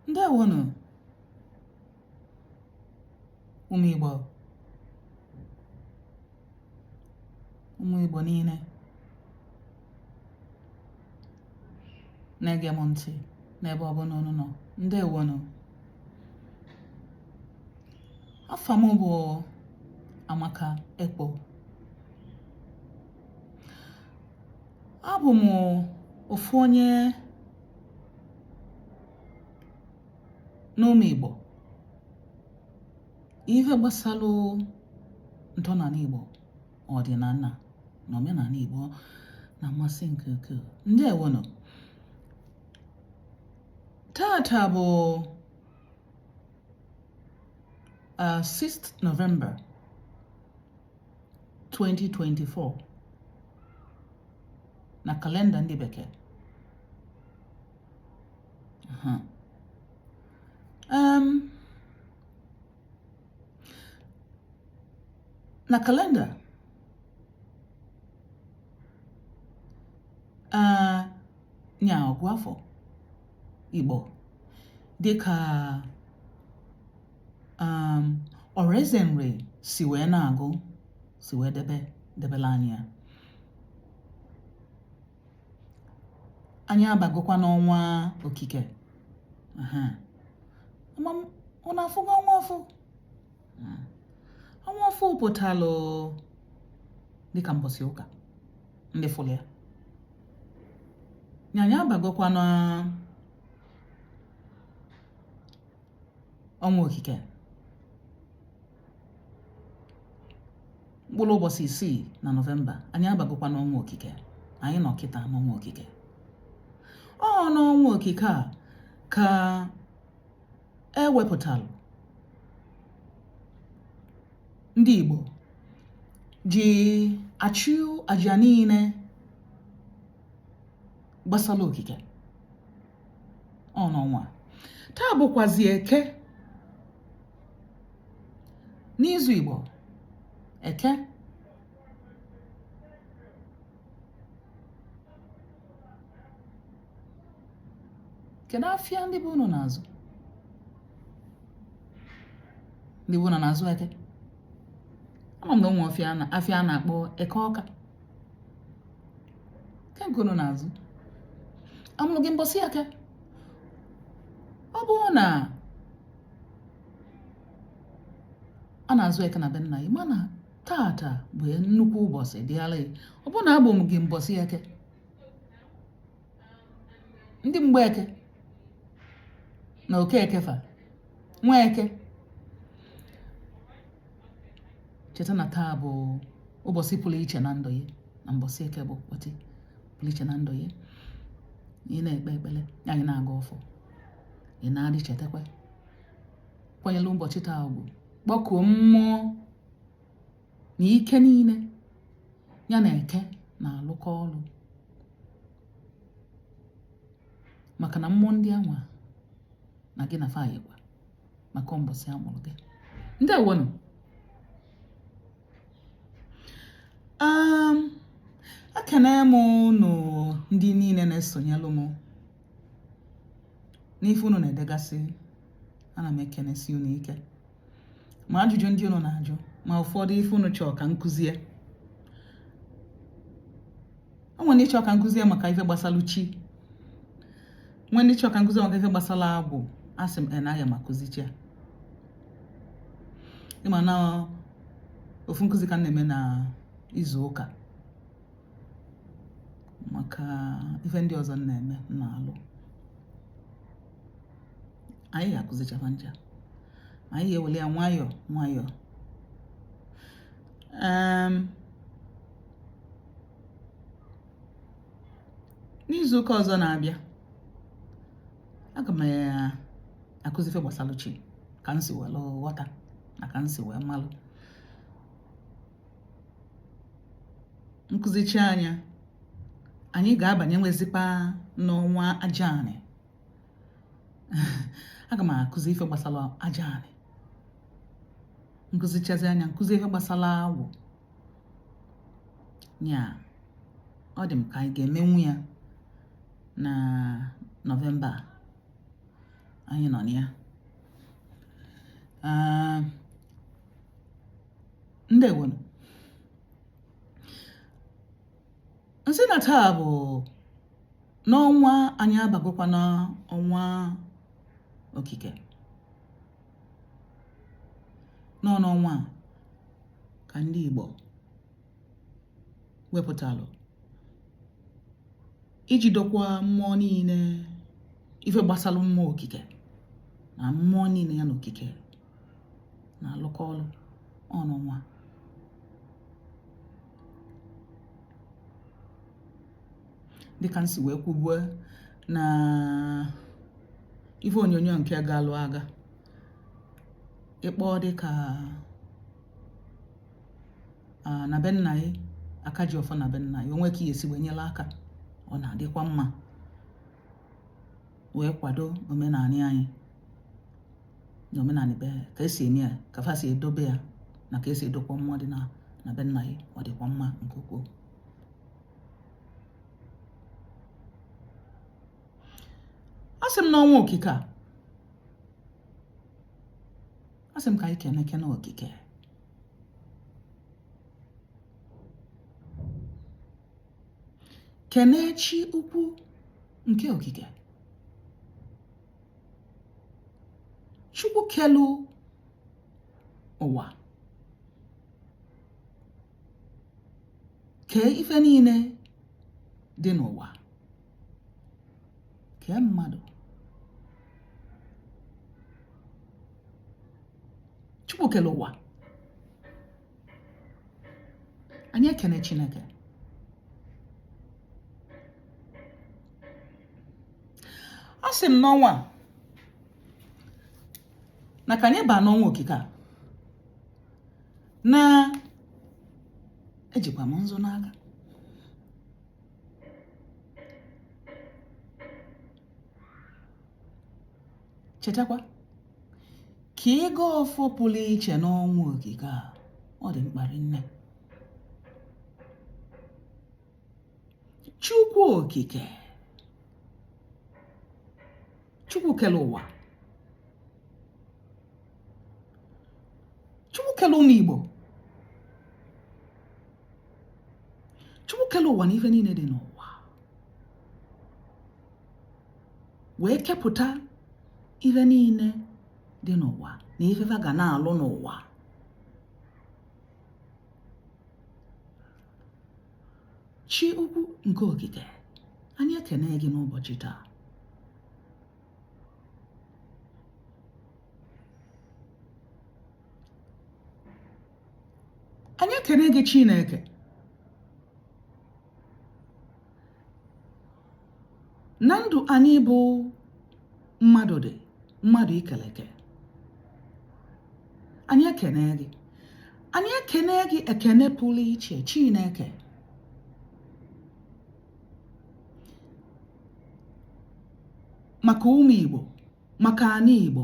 Ndewonụ ụmụ Igbo, ụmụ Igbo niile na-ege m ntị n'ebe ọbụla unu nọ, ndewonụ. Afa m bụ Amaka Ekpo. Abụ m ofu onye n'ụmụ Igbo. Ife gbasalụ ntọnala Igbo, ọdịnala na omenala Igbo na-amasị nke ukwuu. Ndewonụ. Tata bụ 6th November 2024 na kalenda ndị bekee. Na kalenda nya ọgụ afọ Igbo dịka Oraeze Nri si wee na-agụ, si wee debe debela anyị ya, anyị abagokwa n'ọnwa okike. Unu afụgo ọnwa ọfụ? Ọnwa ọfụ pụtalụ dịka mbọsị ụka ndị fụlụ ya. Anyị abagokwa n'ọnwa okike, mkpụrụ ụbọchị 6 na Nọvemba. Anyị abagokwa n'ọnwa okike, anyị nọ kịta n'ọnwa okike. Ọ n'ọnwa okike a ka e wepụtalụ ndị Igbo ji achụ aja niile gbasara okike. Ọ n'ọnwa taa bụkwazi Eke n'izu Igbo. Eke kedu afịa ndị be unu na-azụ? Ndị be unu na-azụ eke? Ama m na o nwe afịa a na-akpọ Eke Ọka. Ke nke unu na-azụ? A mụrụ gị mbọsị eke? Ọ bụrụ na a na-azụ eke na be nna gị, mana tata bụ nnukwu ụbọchị dịara gị. Ọ bụrụ na a mụrụ gị mbọsị eke, ndị Mgbeke na Okeke fa Nweke, cheta na taa bụ ụbọchị pụrụ iche na ndụ gị, na mbọsị eke bụ ụbọchị pụrụ iche na ndụ gị. Ị na-ekpe ekpere, anyị na-agọ ọfọ, ị na-adị chetakwa kwanyere ụbọchị taa ugwu, kpọkuo mmụọ na ike niile ya na eke na-alụkọ ọrụ, maka na mmụọ ndị anwa na gị na fa yikwa maka mbọsị a mụrụ gị. Ndewonụ. Ekene m unu ndị niile na-esonyelụ m n'ife unu na-edegasị. Ana m ekenesi unu ike, ma ajụjụ ndị unu na-ajụ, ma ụfọdụ ife unu chọọ ka m kụzie. O nwere ndị chọọ ka m kụzie maka ife gbasara chi, nwee ndị chọọ ka m kụzie maka ife gbasara agwụ. Asị m na aga m akụzicha ya. Ị ma na ofu nkụzi ka m na-eme na izu ụka maka ife ndị ọzọ m na-eme m na-alụ. Anyị ga-akụzicha fa ncha, anyị ga-ewere ya nwayọọ nwayọọ. N'izu ụka ọzọ na-abịa, aga m akụzi ife gbasara chi, ka m si wee ghọta na ka m si wee malụ. M kụzichaa nya, anyị ga-abanye nwezikwa n'ọnwa aja anị. Aga m akụzi ife gbasara aja anị. M kụzichazi nya, m kụzi ife gbasara agwụ nya. Ọ dị m ka anyị ga-emenwu ya na Nọvemba. Anyị nọ na ya. Ndewonụ. M sị na taa bụ n'ọnwa anyị abagokwa n'ọnwa okike. Nọ n'ọnwa a ka ndị Igbo wepụtalụ iji dokwa mmụọ niile, ife gbasara mmụọ okike na mmụọ niile ya na okike na-alụkọ ọlụ ọ n'ọnwa. Dịka m si wee kwubue na ife onyonyo nke galụ aga, ịkpọ dịka na be nna ya aka ji ọfọ na be nna ya, o nwe ka ya esi wee nyere aka, ọ na-adịkwa mma wee kwado omenanị anyị na omenanị be ka esi eme ya, ka fa si edobe ya na ka esi edokwa mmụọ dị na be nna ya, ọ dịkwa mma nke ukwuu. A sị m n'ọnwa okike a, a sị m ka anyị kene kene okike. Kene chi ukwu nke okike, Chukwu kelu ụwa, kee ife niile dị n'ụwa, kee mmadụ. Chukwu kele ụwa. Anyị ekene Chineke. A sị m n'ọnwa a na ka anyị baa n'ọnwa okike a na ejikwa m nzu n'aka. Chetakwa ka ịgọ ọfọ pụrụ iche n'ọnwa okike a, ọ dị mkpa rinne. Chukwu okike, Chukwu kele ụwa, Chukwu kele ụmụ Igbo, Chukwu kele ụwa na ife niile dị n'ụwa, wee kepụta ife niile dị n'ụwa na ife fa ga na-alụ n'ụwa. Chi ukwu nke okike, anyị ekene gị n'ụbọchị taa. Anyị ekene gị Chineke na ndụ anyị bụ mmadụ dị mmadụ ikeleke. Anyị ekene gị, anyị ekene gị ekene pụrụ iche Chineke. Maka ụmụ Igbo, maka anị Igbo.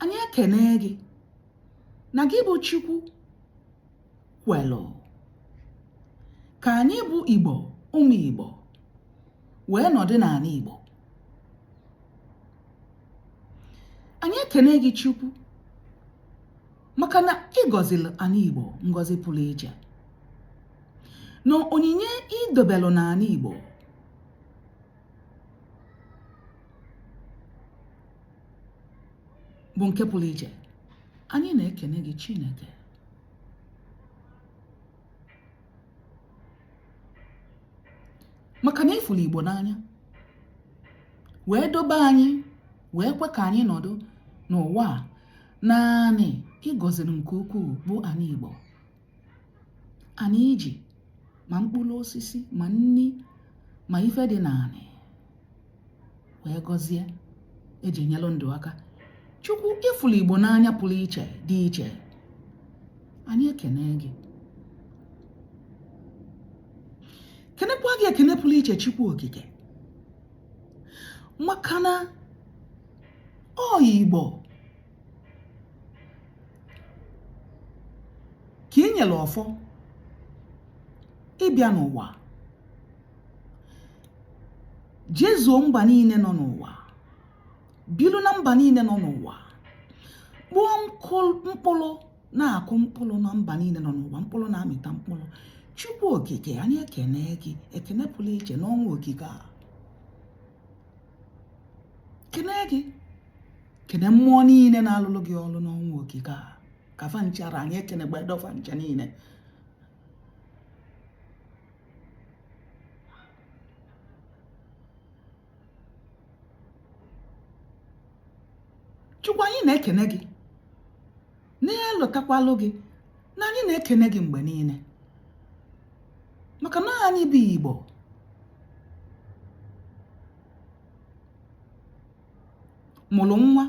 Anyị ekene gị na gị bụ Chukwu kwelụ ka anyị bụ Igbo, ụmụ Igbo, wee nọdụ n'ala Igbo. Anyị ekene gị Chukwu maka na ị gọziri ala Igbo ngọzi pụrụ iche na onyinye i dobelụ n'ala Igbo bụ nke pụrụ iche. Anyị na-ekene gị Chineke. Maka na ị fụrụ Igbo n'anya wee dobe anyị wee kwe ka anyị nọdụ n'ụwa a naanị ị gọziri nke ukwuu bụ anị Igbo. Anyị ji ma mkpụrụ osisi ma nni ma ife dị n'anị wee gọzie eji enyelụ ndụ aka. Chukwu ị fụrụ Igbo n'anya pụrụ iche dị iche. Anyị ekene gị, kenekwa gị ekene pụrụ iche Chukwu okike, maka na ọ Igbo ka ị nyere ọfọ ịbịa n'ụwa Jezuo mba niile nọ n'ụwa, bilu na mba niile nọ n'ụwa, kpụọ mkpụrụ na-akụ mkpụrụ na mba niile nọ n'ụwa, mkpụrụ na-amịta mkpụrụ. Chukwu okike, anyị ekene gị, ekene pụrụ iche n'ọnwa okike a. Kene gị, kene mmụọ niile na-alụlụ gị ọrụ n'ọnwa okike a, ka fa nchara anyị ekene gbedo fa ncha niile. Chukwu, anyị na-ekene gị, na-elotakwalụ gị na anyị na-ekene gị mgbe niile, maka na anyị bụ Igbo. Mụrụ nwa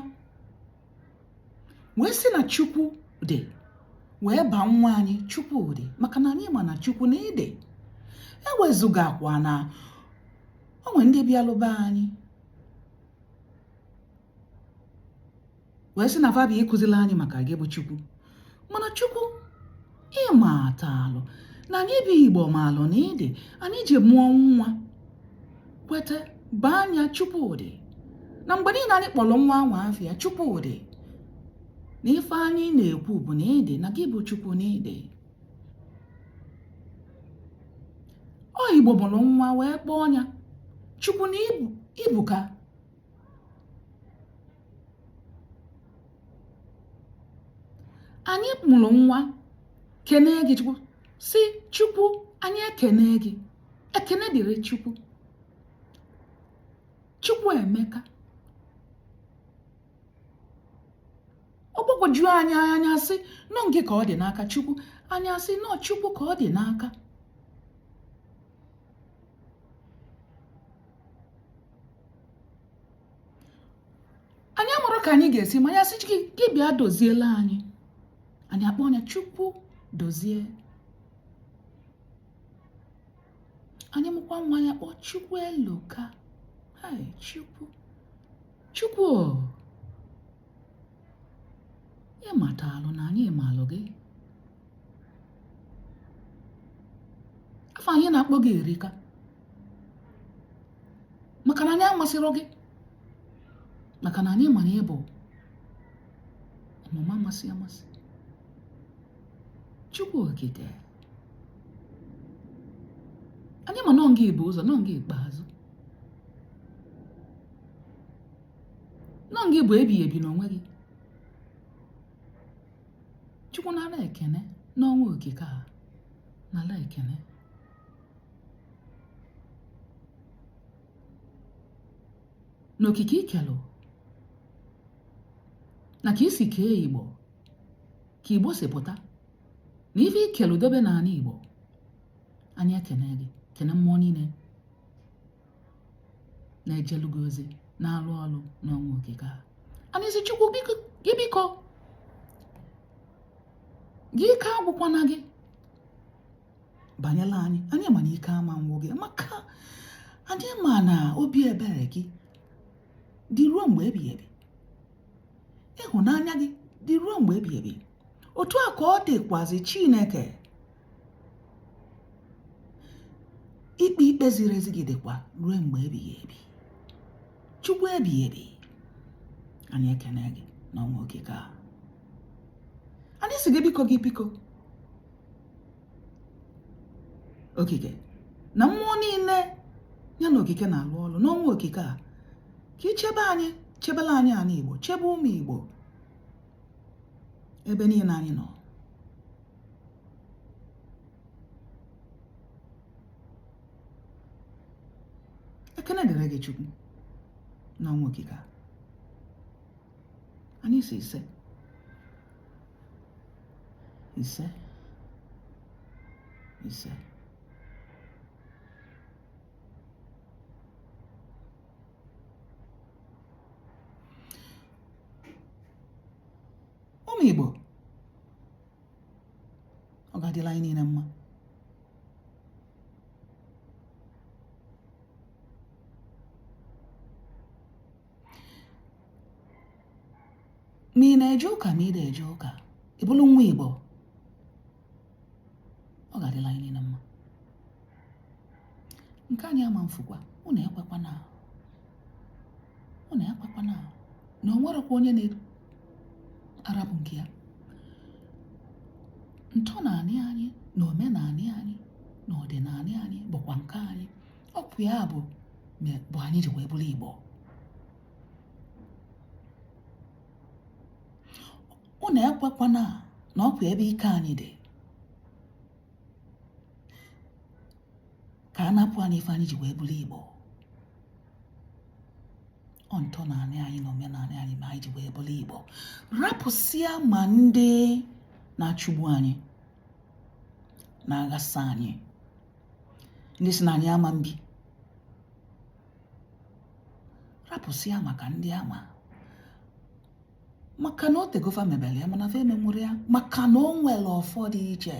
wee sị na Chukwu dị, wee baa nwa anyị Chukwudị, maka na anyị ma na Chukwu na ị dị. Ewezugakwa na o nwere ndị bịalụ be anyị wee sị na fa bịa ịkụzili anyị maka gị bụ Chukwu, mana Chukwu, ị matalụ na anyị bụ Igbo maalụ na ị dị. Anyị ji mụọ nwa kweta baa nya Chukwudị, na mgbe niile anyị kpọrọ nwa ahụ afa ya Chukwudị, na ife anyị na-ekwu bụ na ị dị, na gị bụ Chukwu na ị dị. Ọ Igbo mụrụ nwa wee kpọọ ya Chukwu na ibuka. Anyị mụrụ nwa kene gị Chukwu, sị Chukwu anyị ekene gị, ekene dịrị Chukwu. Chukwu emeka. Ọ gbagwoju anyị anya sị nọ gị ka ọ dị n'aka Chukwu, anyị asị nọ Chukwu ka ọ dị n'aka. Anyị amụrụ ka anyị ga-esi ma ya sị gị bịa doziela anyị, anyị akpọ ya Chukwu dozie. Anyị mụkwa nwa ya kpọọ Chukwu eloka. Hai Chukwu, Chukwu ị matalụ na anyị malụ gị. Afa anyị na-akpọ gị erika, maka na anyị amasịrọ gị, maka na anyị ma na ị bụ ọmụma amasị amasị. Chukwu okike, anyị ma nọ gị bụ ụzọ, nọ gị ikpeazụ, nọ gị bụ ebighị ebi n'onwe gị. Chukwu nara ekene n'ọnwa okike a, nara ekene. N'okike ikelụ na ka i si kee Igbo, ka Igbo si pụta na ife ikelụ dobe n'ala Igbo, anyị ekene gị, kene mmụọ niile na-ejelu gị ozi, na-alụ ọlụ n'ọnwa okike a. Anyị sị Chukwu gị biko, gị ike agwụkwana gị banyela anyị. Anyị ma na ike ama ngwụ gị, maka anyị ma na obi ebere gị dị ruo mgbe ebighị ebi, ịhụnanya gị dị ruo mgbe ebighị ebi. Otu a ka ọ dịkwazi Chineke, ikpe ikpe ziri ezi gị dịkwa ruo mgbe ebighị ebi. Chukwu ebighị ebi, anyị ekene gị n'ọnwa okike a. Anyị sị gị biko, gị biko okike na mmụọ niile ya na okike na-alụ ọlụ n'ọnwa okike a, ka ị chebe anyị, chebela anyị ala Igbo, chebe ụmụ Igbo ebe niile anyị nọ. Ekene dịrị gị Chukwu n'ọnwa okike a. Anyị sị ise ise ise. Ụmụ Igbo, ọ ga-adịla anyị niile mma. Ma ị na-eje ụka, ma ị na-eje ụka, ị bụrụ nwa Igbo, ọ ga-adịla anyị niile mma. Nke anyị ama mfukwa, unu ekwekwana. Unu ekwekwana na o nwerekwa onye na-arapụ nke ya. Ntọnanị anyị na omenanị anyị na ọdịnanị anyị bụkwa nke anyị. Ọ bụ ya bụ anyị ji wee bụrụ Igbo. Unu ekwekwana na ọ bụ ebe ike anyị dị ka a napụ anyị ife anyị ji wee bụrụ Igbo. Ọ ntọnanị anyị na omenanị anyị ma anyị ji wee bụrụ Igbo. Rapụsịa ma ndị na-achụgbu anyị, na-aghasa anyị, ndị sị na anyị ama mbi. Rapụsịa maka ndị ama, maka na o tego fa mebere ya, mana fa emenwuru ya, maka na o nwere ọfọ dị iche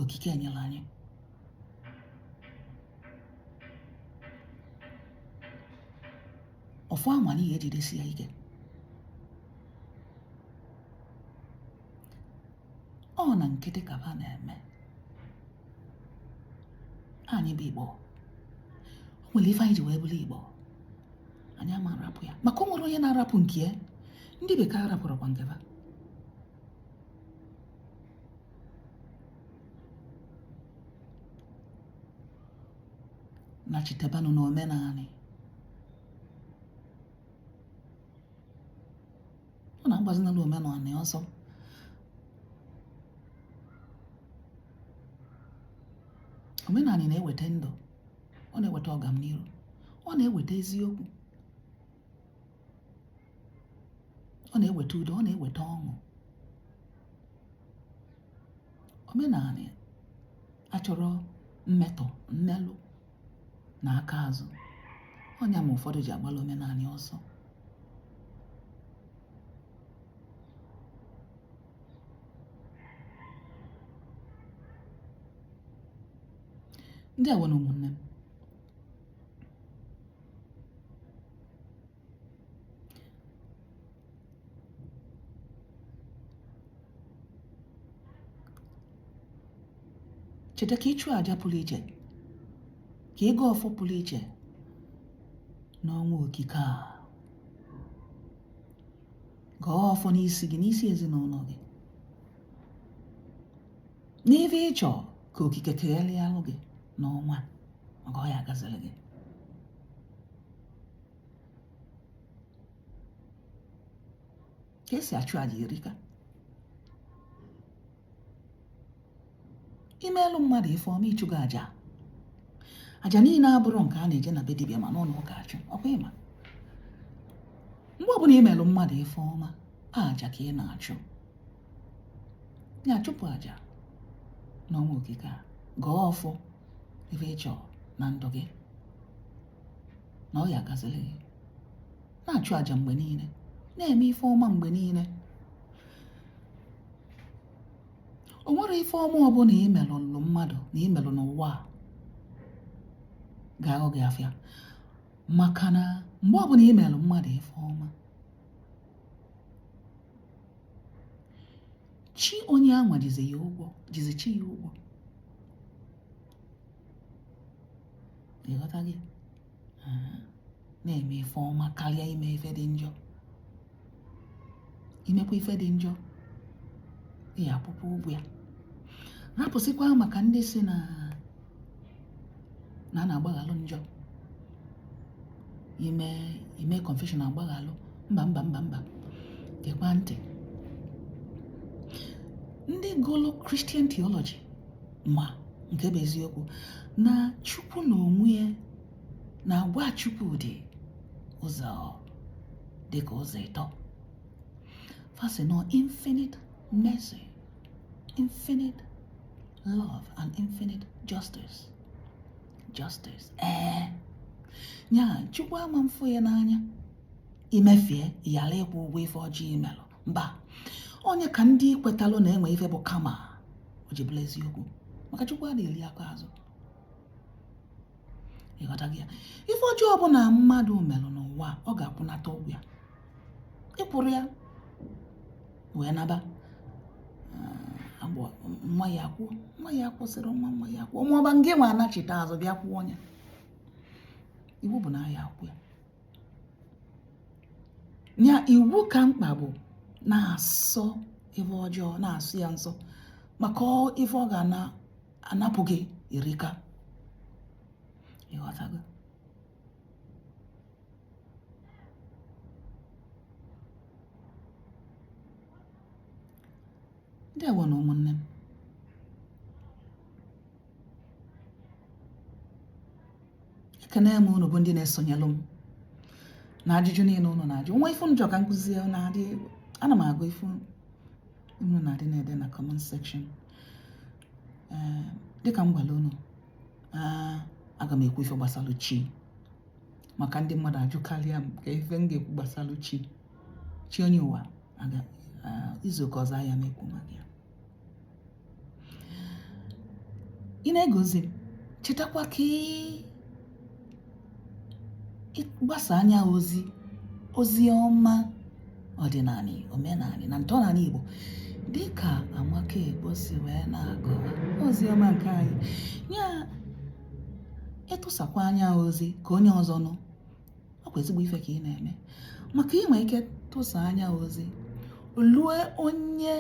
okike enyere anyị. Ọfọ anwa anyị ga-ejidesi ya ike. Ọ na nkịtị ka fa na-eme. Anyị bụ Igbo, o nwere ife anyị ji wee bụrụ Igbo. Anyị ama arapụ ya, maka o nwere onye na-arapụ nke ya. Ndị bekee arapụrụkwa nke fa. Nachitebanụ na omenanị. Ọ na-agbazinala omenanị ọsọ. Omenanị na-eweta ndụ, ọ na-eweta ọganiru, ọ na-eweta eziokwu, ọ na-eweta udo, ọ na-eweta ọṅụ. Omenanị achọrọ mmetọ, mmelụ na aka azụ. Ọnya ma ụfọdụ ji agbala omenanị ọsọ. Ndị a nwere ụmụnne m. Cheta ka ịchụ aja pụrụ iche, ka ịgọ ọfọ pụrụ iche n'ọnwa okike a. Gọọ ọfọ n'isi gị, n'isi ezinụlọ gị, n'ife ịchọ ka okike kegharịalụ gị n'ọnwa, maka ọ ya agaziri gị. Ka esi achụ aja erika. Imeelụ mmadụ ife ọma, ịchụgo aja. Aja niile abụrụ nke a na-eje na be dibịa ma n'ụlọ ụka achụ. Ọkwa ịma mgbe ọbụla imelụ mmadụ ife ọma, aja ka ị na-achụ. Ya chụpụ aja n'ọnwa okike a. Gọọ ọfọ ife ịchọ na ndụ gị na ọ ya agaziri gị. Na-achụ aja mgbe niile, na-eme ife ọma mgbe niile. O nwere ife ọma ọbụla imelụ mmadụ na imelụ n'ụwa a ga-aghọ gị afịa, maka na mgbe ọbụla imelụ mmadụ ife ọma, chi onye anwa jizi ya ụgwọ, jizi chi ya ụgwọ. Ịghọta gị? Na-eme ife ọma karịa ime ife dị njọ. Imekwa ife dị njọ, ị akwụkwọ ụgwọ ya. Rapụsịkwa maka ndị si na na na-agbaghalụ njọ, ime confession agbaghalụ. Mba mba mba mba, gekwa ntị. Ndị gụlụ Christian theology ma nke bụ eziokwu na Chukwu na onwe ya na-agwa Chukwu dị ụzọ dịka ụzọ ịtọ. Fa sị nọ infinite mercy, infinite love and infinite justice. Justice. Ee, nya Chukwu ama mfụ ya n'anya imefie yala ịkwụ ụgwọ ife ọjọọ imelụ. Mba, onye ka ndị kwetalụ na-enwe ife bụ kama o ji bụrụ eziokwu, maka Chukwu adịghị eri aka azụ. Ịghọta gị ya? Ife ọjọọ ọbụla mmadụ melụ n'ụwa, ọ ga-akwụnata ụgwọ ya. Ịkwụrụ ya wee naba nwa ya akwụọ, nwa ya kwụsịrị nwa nwa ya akwụọ, ma ọ bụ ngị nwa anachite azụ bịa kwụọ ya. Iwu bụ na ya akwụ ya. Ya iwu ka mkpa bụ na-asọ ife ọjọọ, na-asọ ya nsọ, maka ife ọ ga-anapụ gị erika. Ịghọtago? Ndewo na ụmụnne m. Ekene m unu bụ ndị na-esonyelụ m na ajụjụ niile unu na-ajụ. Nwa ife njọ ka nkụzi na-adị, ana m agụ ife unu na-adị na-ede na comment section. Ee, dịka m gwara unu, aga m ekwu ife gbasara chi, maka ndị mmadụ ajụkarịa m ka ife m ga-ekwu gbasara chi, chi onye ụwa. Izu ụka ọzọ aya m ekwu maka ya. Ị na-egozi m, chetakwa ka ị gbasa anya ozi ozi ọma ọdịnala, omenala na ntọala Igbo, dịka Amaka Egbo si wee na-akọwa ozi ọma nke anyị. Ya ịtụsakwa anya ozi ka onye ọzọ nụ, ọkwa ezigbo ife ka ị na-eme, maka ị nwee ike tụsa anya ozi lue onye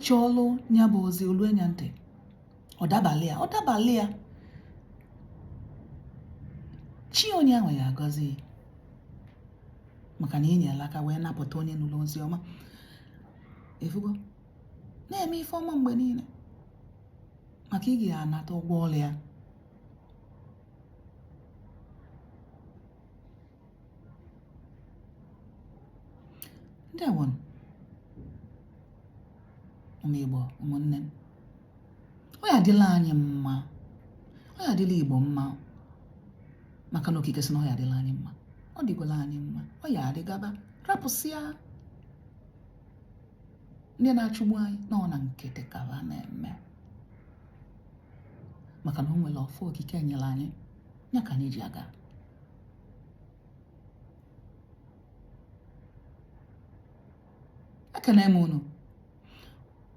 chọlụ ya bụ ozi, olue nya ntị, ọ dabalị ya, ọ dabalị ya, chi onye ahụ ya agọzi, maka na ị nyere aka wee napụta onye nụrụ ozi ọma. Efugo na-eme ife ọma mgbe niile, maka ị ga-anata ụgwọ ọrụ ya. Ndewo ụmụ Igbo, ụmụnne m. Ọ ya adịla anyị mma, ọ ya adịla Igbo mma, maka na okike sị na ọ ya adịla anyị mma, ọ dịgola anyị mma, ọ ya adịgaba. Rapụsịa ndị na-achụgbu anyị na ọ na nkịtị ka ha na-eme, maka na o nwere ọfọ okike nyere anyị, ya ka anyị ji aga. Ekene m unu,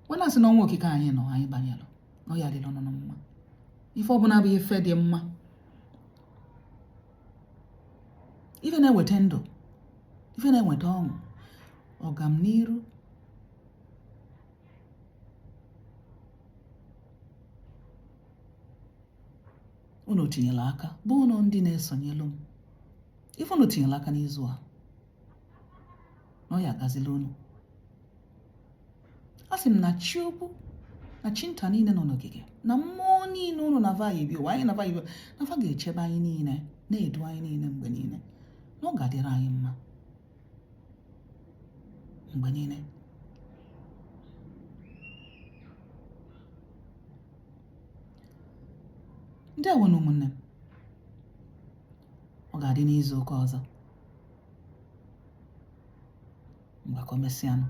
wee na-asị na ọnwa okike anyị nọ, anyị banyelụ na ọ ya adịla ọnụnụ mma. Ife ọbụla bụ ife dị mma, ife na-eweta ndụ, ife na-eweta ọṅụ, ọgamniru, unu tinyere aka bụ unu ndị na-esonyelu m, ife unu tinyere aka n'izu a, na ọ ya agazila unu. A sị m na chi ukwu na chi nta niile nọ n'ogige na mmụọ niile unu na va ebi ụwa anyị na va ebi, na fa ga-echebe anyị niile, na-edu anyị niile mgbe niile, na ọ ga-adịrị anyị mma mgbe niile. Ndewo na ụmụnne m. Ọ ga-adị n'izu ụka ọzọ. Ngwa, ka o mesịanụ.